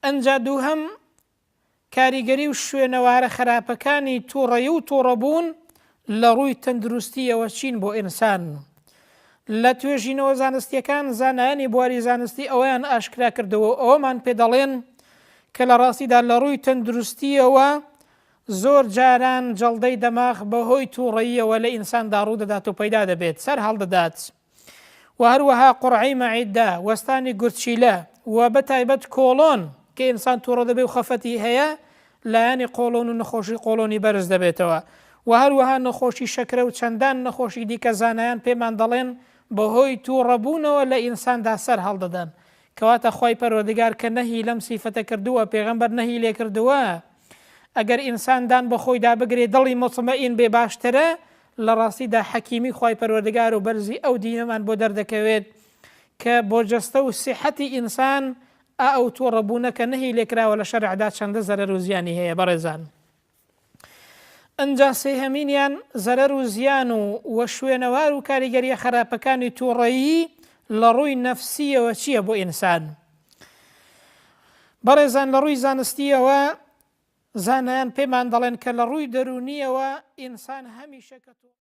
ئەنجا دووهەم کاریگەری و شوێنەوارە خراپەکانی توڕەیی و توڕەبوون لە ڕووی تەندروستییەوە چین بۆ ئینسان؟ لە توێژینەوە زانستییەکان زانایانی بواری زانستی ئەوەیان ئاشکرا کردووە و ئەوەمان پێ دەڵێن کە لە ڕاستیدا لە ڕووی تەندروستییەوە زۆر جاران جەڵدەی دەماغ بەهۆی توڕەییەوە لە ئینساندا ڕوودەدات و پەیدا دەبێت، سەر هەڵدەدات. و هەروەها قوڕعەی مەعیدە، وەستانی گورچیلە و بە تایبەت کۆڵۆن کە ئینسان توڕە دەبێ و خەفەتی هەیە لایەنی قۆڵۆن و نەخۆشی قۆڵۆنی بەرز دەبێتەوە و هەروەها نەخۆشی شەکرە و چەندان نەخۆشی دیکە زانایان پێمان دەڵێن بەهۆی توڕەبوونەوە لە ئینساندا سەر هەڵدەدەن کەواتە خوای پەروەردگار کە نەهی لەم سیفەتە کردووە پێغەمبەر نەهی لێکردووە ئەگەر ئینسان دان بەخۆیدا بگرێ دڵی موتمەئین بێ باشترە، لە ڕاستیدا حەکیمی خوای پەروەردگار و بەرزی ئەو دینەمان بۆ دەردەکەوێت کە بۆ جەستە و سیحەتی ئینسان ئا ئەو توڕە بوونە کە نەهی لێکراوە لە شەرعدا چەندە زەرەر و زیانی هەیە بەڕێزان. ئنجا سێهەمینیان زەرەر و زیان و وە شوێنەوار و کاریگەریە خەراپەکانی توڕەیی لە ڕووی نەفسیەوە چیە بۆ ئینسان؟ بەڕێزان لە ڕووی زانستیەوە زانایان پێمان دەڵێن کە لە ڕووی دەروونیەوە ئینسان هەمیشە کە.